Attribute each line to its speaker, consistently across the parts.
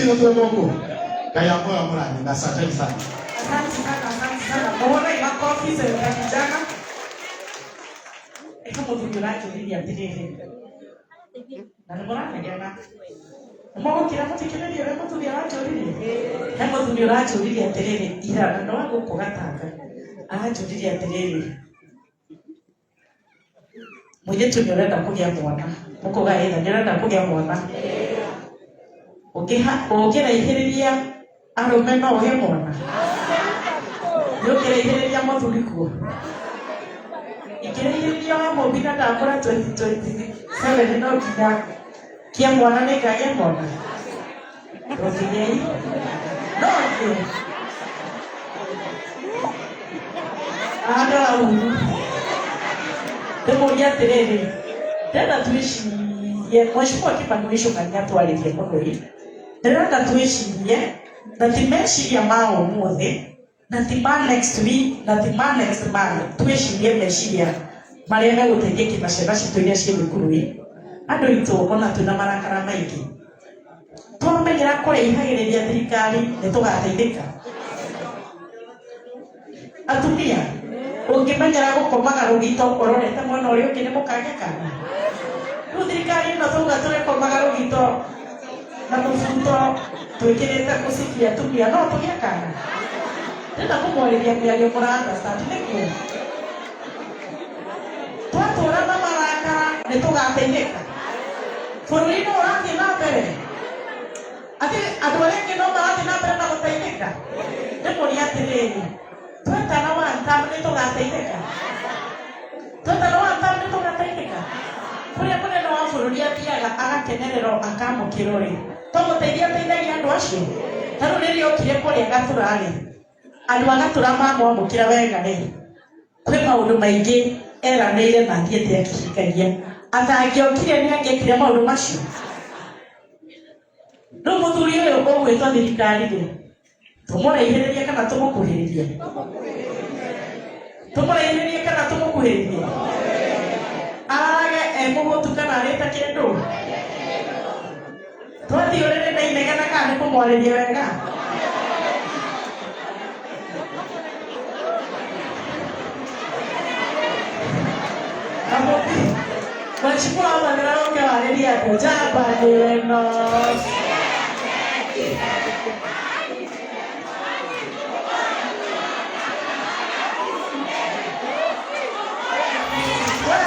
Speaker 1: Ithuĩ twĩ gũkũ. Ngai amwe amũrathime. Asanteni sana.
Speaker 2: Asante sana, asante sana. Muone makofi serikali kijana. Eka mũthuri ũranjũririe atĩrĩrĩ. Na nĩ mũranegena. Mũgũkira mũthikĩrĩrie ũrĩa mũthuri aranjũririe? He mũthuri ũranjũririe atĩrĩrĩ, ira na nĩ wa gũkũ Gatanga. Aranjũririe atĩrĩrĩ, mũirĩtu nĩ ũrenda kũgĩa mwana, mũkauga ĩtha nĩ ũrenda kũgĩa mwana. Ũngĩraihĩrĩria arũme no ũgĩe mwana? Nĩ ũngĩraihĩrĩria mũthuri kuo? Ingĩraihĩrĩria wa mũmbi na ndakũra 2027 no nginya kĩa mwana nĩ ngagĩa mwana? Ndũngĩgĩa no ngĩe. Andora ũru. Ndĩmũrie atĩrĩrĩ, ndĩrenda twĩcirie, Mheshimiwa Kimani Wĩcũka nĩ atwarĩrie mũno ĩ. Ndĩrenda twĩcirie, na ti meciria ma ũmũthĩ, na ti ma next week, na ti ma next month, twĩcirie meciria marĩa megũteithia kinya ciana citũ iria ciĩ thukuru ĩ. Andũ aitũ ona twĩna marakara maingĩ, twamenyera kũraihagĩrĩria thirikari nĩ tũgateithĩka. Atumia, ũngĩmenyera gũkomaga rũgito ũrorete mwena ũrĩa ũngĩ nĩ mũkagĩa kana? Rĩu thirikari ĩno twauga tũrĩkomaga rũgito na mũbuto twĩkĩrĩte mũcibi atumia no tũgĩe kana? Ndĩrenda kũmwarĩria mĩario mũra understand nĩguo? Twatũra na marakara nĩ tũgateithĩka? Bũrũri no ũrathiĩ na mbere? Atĩ andũ arĩa angĩ no marathiĩ na mbere na gũteithĩka? Ndĩmũrie atĩrĩrĩ, twetana one term nĩ tũgateithĩka? Twetana one term nĩ tũgateithĩka? Kũrĩa mũnene wa bũrũri athiaga agakenererwo akamũkĩrwo rĩ, to gũteithia ateithagia andũ acio? Ta rĩu rĩrĩa okire kũrĩa Gatura rĩ, andũ a Gatura mamwamũkĩra wega rĩ, kwĩ maũndũ maingĩ eranĩire na athiĩte akĩhingagia. Atangĩokire nĩ angĩekire maũndũ macio? Rĩu mũthuri ũyũ ũgwĩtwo thirikari rĩ, tũmũraihĩrĩrie kana tũmũkuhĩrĩrie? Tũmũraihĩrĩrie kana tũmũkuhĩrĩrie? Ararage e mũhũtu kana arĩte kĩndũ? Twathiĩ ũrĩrĩ na inegene kana nĩ kũmwarĩria wega? Kamũthi, Mheshimiwa Mathira ũke warĩrie andũ njamba nĩwe no. We,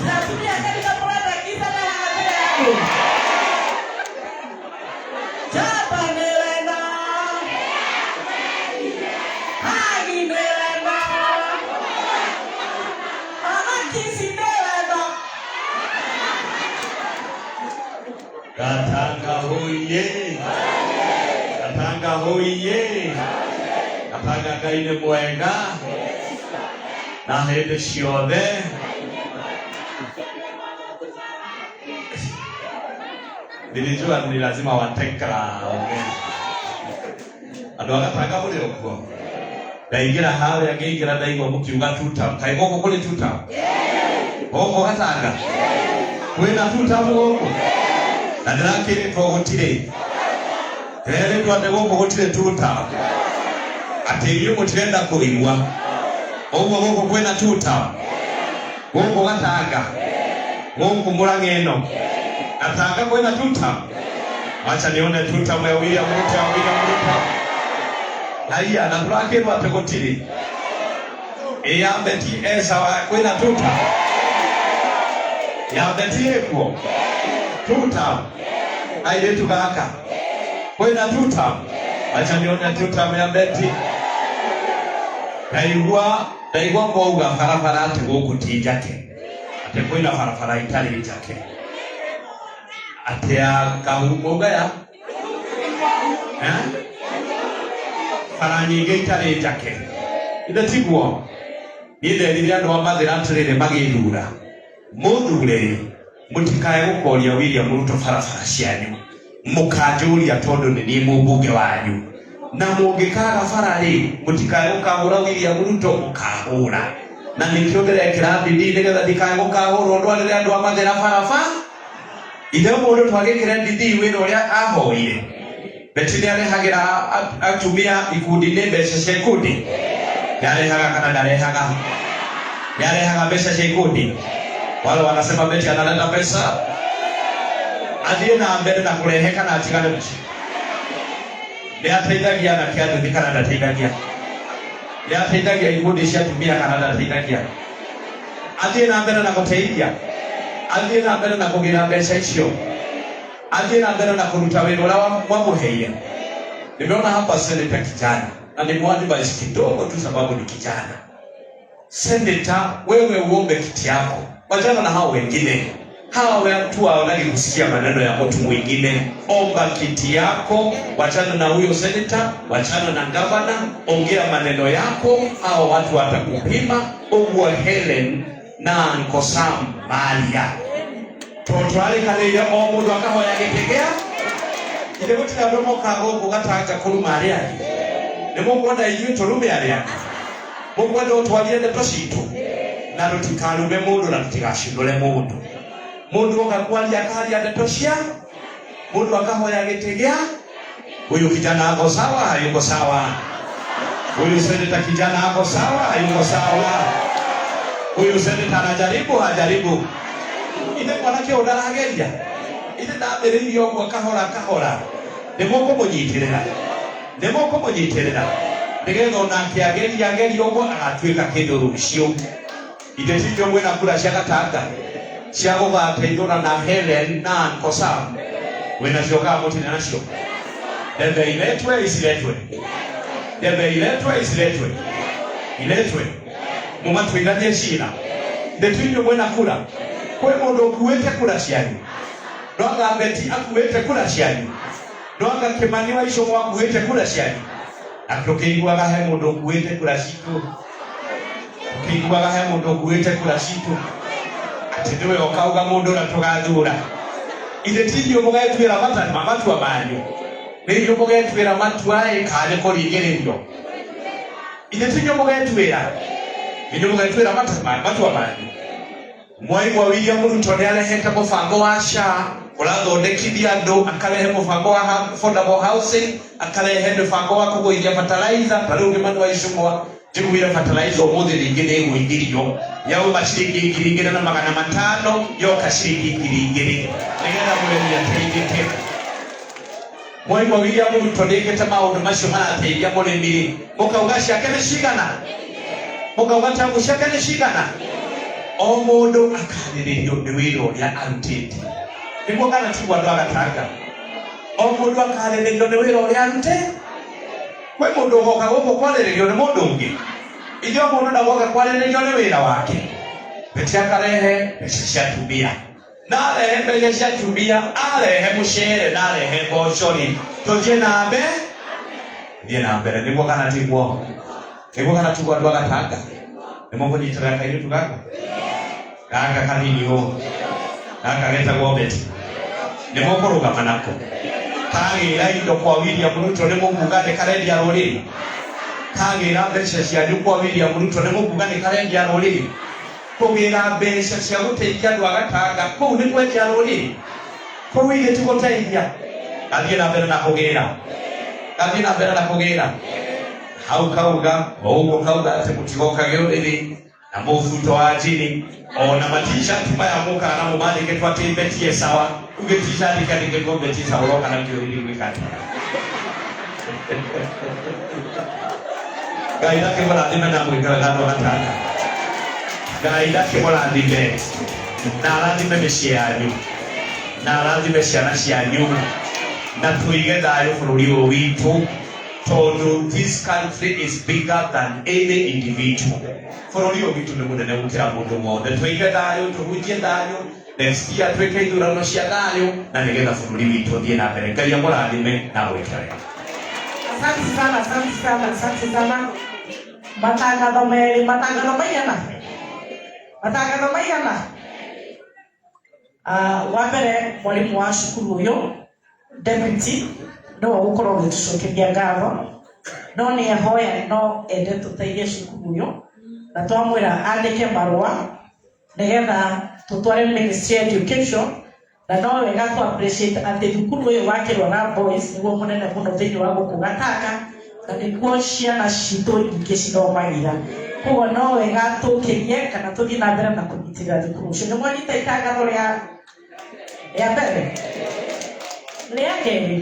Speaker 2: na atumia a kanitha mũrenda ngicane haha mbere ya andũ? Njamba nĩwe no. Hagi nĩwe no. Anakisi nĩwe no.
Speaker 3: Gatanga hoiye. Gatanga hoiye. Gatanga Ngai nĩ mwega na hĩndĩ ciothe. Nilijua ni lazima watekra ongee. Andũ a Gatanga mũrĩ o kuo? Ndaingĩra harĩa ngĩingĩra ndaigua mũkiuga tutam. Kaĩ gũkũ kũrĩ tutam? Gũkũ Gatanga? Kwĩna tutam gũkũ? Na ndĩrakĩrĩtwo gũtirĩ. Ndĩrerĩtwo atĩ gũkũ gũtirĩ tutam. Atĩ inyuĩ mũtirenda kũigua. Ũguo gũkũ kwĩna tutam? Gũkũ Gatanga? Gũkũ Mũrang'a ĩno? Gatanga kwĩna tutam? Wacha nione tutam ya William Ruto ya William Ruto. Haiya na tũrakĩrwo atĩ gũtirĩ. Ĩ ya Beti Esa kwĩna tutam? Ya Beti ĩkuo? Tutam? Airĩtu gaka? Kwĩna tutam? Wacha nione tutam ya Beti. Ndaigua ndaigua mwauga barabara atĩ gũkũ ti njake. Atĩ kwĩna barabara itarĩ njake. Atĩ ya kahu mwauga ya? Eh? Bara nyingĩ itarĩ njake. Ithe tiguo? Niĩ nderire andũ a Mathĩra atĩrĩrĩ magĩthura. Mũthure mũtikae gũkoria William Ruto barabara cianyu. Mũkanjũria tondũ nĩ niĩ mũmbunge wanyu. Na mũngĩkaga bara rĩ, mũtikae gũkahũra William Ruto, mũkahũra. Na nĩkĩo ndĩrekĩra bidii nĩgetha ndikae gũkahũrwo ndwarĩre andũ a Mathĩra barabara. Ithe mũndũ twagĩkĩre bidii wĩra ũrĩa ahoire. Beti nĩ arehagĩra atumia ikundi-inĩ mbeca cia ikundi? Nĩ arehaga kana ndarehaga? Nĩ arehaga mbeca cia ikundi? Wale wanasema Beti analeta pesa, athiĩ na mbere na kũrehe kana atigane nacio? Nĩ ateithagia anake a nduthi kana ndateithagia? Nĩ ateithagia ikundi cia atumia kana ndateithagia? Athiĩ na mbere na gũteithia, athiĩ na mbere na kũgĩra mbeca icio, athiĩ na mbere na kũruta wĩra ũrĩa mwamũheire. Nimeona hapa seneta kijana na ni muadvise kidogo tu sababu ni kijana. Seneta, wewe uombe kiti yako, wachana na hao wengine. Hawa watu hawanagi kusikia maneno ya mtu mwingine. Omba kiti yako, wachana na huyo seneta, wachana na gavana, ongea maneno yako, hao watu watakupima. Ũguo Helen na Uncle Sam maria tondũ twarĩkanĩire o mũndũ akahoya gĩtĩ gĩa ithe gũtirĩ andũ mokaga gũkũ Gatanga kũruma arĩa angĩ. Nĩ mũkwenda ithuĩ tũrume arĩa angĩ? Mũkwenda ũtwarie ndeto citũ na tũtikarume mũndũ na tũtigacunũre mũndũ. Mũndũ oka kwaria akaria ndeto cia mũndũ akahoya gĩtĩ gĩa huyu kijana ako sawa, hayuko sawa. Huyu seneta kijana ako sawa, hayuko sawa. Huyu seneta anajaribu, hajaribu. Ithe mwanake ũyũ ndarageria, ithe ndambĩrĩirie ũguo kahora kahora. Nĩ mũkũmũnyitĩrĩra, nĩ mũkũmũnyitĩrĩra nĩgetha onake ageria ageria ũguo agatuĩka kĩndũ rũciũ. Ithe tindio mwĩna kura cia Gatanga cia gũgateithũra na Helen na Uncle Sam, wĩnacio kana mũtirĩ nacio? Ndebe iletwe isiletwe? Ndebe iletwe isiletwe? Iletwe mũmatuithanie cira. Ndĩtindio mwĩna kura? Kwĩ mũndũ ũkuĩte kura cianyu? No anga Beti akuĩte kura cianyu? No anga Kĩmani wa Icũng'wa akuĩte kura cianyu? Na tũkĩiguaga he mũndũ ũkuĩte kura citũ, tũkĩiguaga he mũndũ ũkuĩte kura citũ atĩ nĩwe ũkauga mũndũ ũrĩa tũgathura. Ithe ti inyuĩ mũgetuĩra matua manyu, nĩ inyuĩ mũgetuĩra matua ĩ kana nĩ kũringĩrĩrio. Ithe ti inyuĩ mũgetuĩra, nĩ inyuĩ mũgetuĩra matua manyu. Mwaigua William Ruto nĩ arehete mũbango wa SHA ũrathondekithia andũ, akarehe mũbango wa affordable housing, akarehe mũbango wa kũgũithia fertilizer. Ta rĩu Kĩmani wa Icũng'wa njiguire fertilizer ũmũthĩ rĩngĩ nĩ ĩgũithirio, yauma ciringi 2500 yoka ciringi 2000 nĩgetha mũrĩmi ateithĩke. Mwaigua William Ruto nĩekĩte maũndũ macio marateithia mũrĩmi rĩ, mũkauga ciake nĩ cigana? Mũkauga tamu ciake nĩ cigana? O mũndũ akarĩrĩrio nĩ wĩra ũrĩa arutĩte, nĩguo kana tiguo andũ a Gatanga? O mũndũ akarĩrĩrio nĩ wĩra ũrĩa arute. Kwĩ mũndũ ũgoka gũkũ kwarĩrĩrio nĩ mũndũ ũngĩ? Ithuĩ o mũndũ ndagoka kwarĩrĩrio nĩ wĩra wake. Beti akarehe mbeca cia atumia, na arehe mbeca cia atumia, arehe mũcere na arehe mboco rĩ, tũthiĩ na mbere, thiĩ na mbere. Nĩguo kana tiguo? Nĩguo kana tiguo andũ a Gatanga? Nĩ mũkũnyitĩrĩra kairĩtu gaka gaka kanini ũũ gaka getagwo Beti? Nĩ mũkũrũgama nako kagĩra indo kwa William Ruto? Nĩ mũkuga nĩ karendia rũrĩrĩ? Kagĩra mbeca cianyu kwa William Ruto, nĩ mũkuga nĩ karendia rũrĩrĩ? Kũgĩra mbeca cia gũteithia andũ a Gatanga kũu nĩ kwendia rũrĩrĩ? Kũu ithe ti gũteithia. Gathiĩ na mbere na kũgĩra, gathiĩ na mbere na kũgĩra hau kauga o ũguo, kauga atĩ mũtigokage ũrĩrĩ na mũbuto wa njini ona matishati maya mũkaga namo mandĩkĩtwo atĩ Beti e sawa. Uge tishati kandĩkĩtwo Beti e sawa, ũroka na kĩũrĩrĩ gwĩka atĩa? Ngai ndakĩmũrathime na mwĩkaraga andũ a Gatanga. Ngai ndakĩmũrathime na arathime mĩciĩ yanyu na arathime ciana cianyu na tũige thayũ bũrũri ũyũ witũ, tondũ this country is bigger than any individual. Bũrũri ũyũ witũ nĩ mũnene gũkĩra mũndũ wothe. Tũige thayũ, tũhunjie thayũ. Next year twĩke ithurano cia thayũ na nĩgetha bũrũri witũ ũthiĩ na mbere. Ngai amũrathime na gwĩke wega.
Speaker 2: Asante sana, asante sana, asante sana. Matangatho merĩ, matangatho maigana? Matangatho maigana? Wa mbere mwarimu wa cukuru ũyũ deputy nĩwe ũgũkorwo ũgĩtũcokeria ngatho, no nĩ ahoya no ende tũteithie cukuru ũyũ na twamwĩra andĩke marũa nĩgetha tũtware Ministry of Education. Na no wega kũ appreciate atĩ thukuru ũyũ wa Kĩrwara Boys nĩguo mũnene mũno thĩinĩ wa gũkũ Gatanga, na nĩkuo ciana citũ nyingĩ cithomagĩra. Koguo no wega tũkĩrie kana tũthiĩ na mbere na kũnyitĩrĩra thukuru ũcio. Nĩ mwanyita itangatho rĩa mbere. Rĩa kerĩ,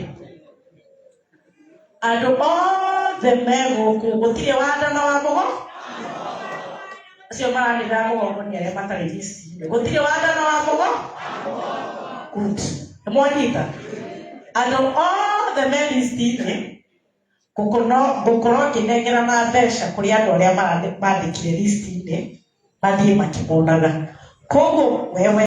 Speaker 2: andũ othe me gũkũ, gũtirĩ wa nda na wa mũgo, acio maranĩrĩra mũgongo nĩ arĩa matarĩ list-inĩ. Gũtirĩ wa nda na wa mũgo. Good, nĩ mwanyita. Andũ othe me list-inĩ, ngũkorwo ngĩnengerana mbeca kũrĩ andũ arĩa mandĩkire list-inĩ, mathiĩ makĩmonaga. Koguo wewe